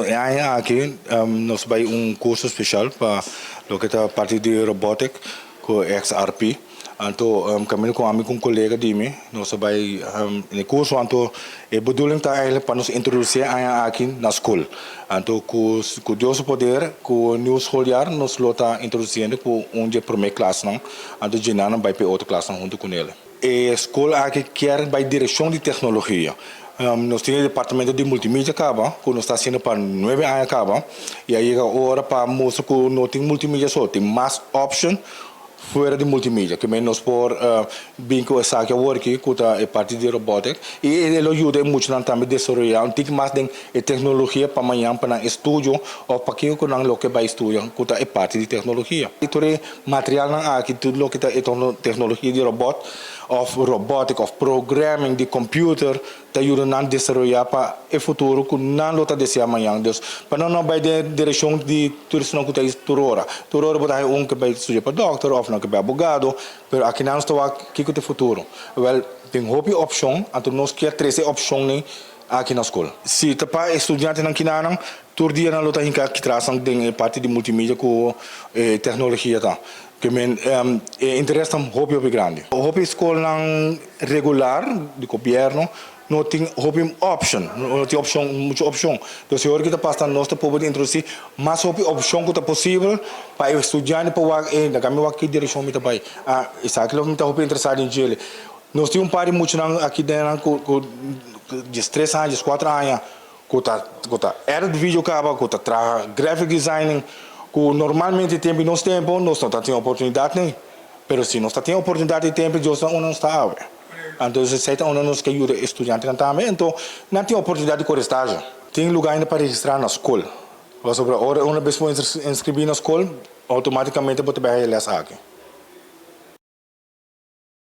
E aña aki nos bai un kurso spesial pa loke ta parti di robotic ku XRP. Anto kaminda ku ami ku un kolega di mi nos a bai den e kurso anto e bedoeling ta eigenlijk pa nos introdusí e aña aki na skol. Anto ku ku Dios su poder ku nieuw schooljaar nos lo ta introdusiendo ku un di e promé klasnan anto dje nan bai pa e otro klasnan huntu ku nele. E skol aki kier bai direkshon di teknologia. Nos tin e departamento di multimedia kaba ku nos ta hasiendo pa 9 aña kaba i a yega ora pa mustra ku no tin multimedia so, tin mas option fuera di multimedia. Ke men nos por bin ku esaki awor aki ku ta e parti di robotic i e lo yuda e muchanan tambe desaroyá un tiki mas den e teknologia pa mañan pa nan estudio òf pa kiko ku nan lo ke bai studia ku ta e parti di teknologia. I tur e materialnan aki, tur loke ta e teknologia di robot òf robotic òf programming di computer ta yuda nan desaroyá pa e futuro ku nan lo ta deseá mañan. Dus pa nan no bai den direkshon di tur esnan ku ta tur ora. Tur ora bo ta haña un ke bai studia pa dòkter òf nan ke bai abogado, pero aki nan nos ta wak kiko ta e futuro. Wèl, tin hopi opshon, anto nos kier trese e opshonnan aki na skol. Si ta pa e studiantenan kinanan, tur dia nan lo ta hinka kitras nan den e parti di multimedia ku e teknologia ta. Ke men e interes ta hopi hopi grandi. Hopi skolnan regular di gobièrnu no tin hopi opshon, no tin opshon, muchu opshon. Entonces e ora ki ta pasa nos ta proba di introdusí mas hopi opshon ku ta posibel pa e studiante por wak, ey laga mi wak ki direkshon mi ta bai. Ah, esaki lo mi ta hopi interesá den djele. Nos tin un par di muchanan aki den nan ku ku 13 aña, 14 aña ku ta edit video kaba, ku ta traha graphic designing, ku normalmente tempu nos tempu nos no ta tin oportunidat nei. Pero si nos ta tin oportunidat di tempu, Dios ta unda nos ta awe. Entonces esei ta unda nos ke yuda e studiantenan tambe. Anto nan tin oportunidat di kore stage. Tin lugá ainda pa registrá na skol. Pasobra ora una bes bo inskribí na skol, outomátikamente bo ta bai haya lès aki.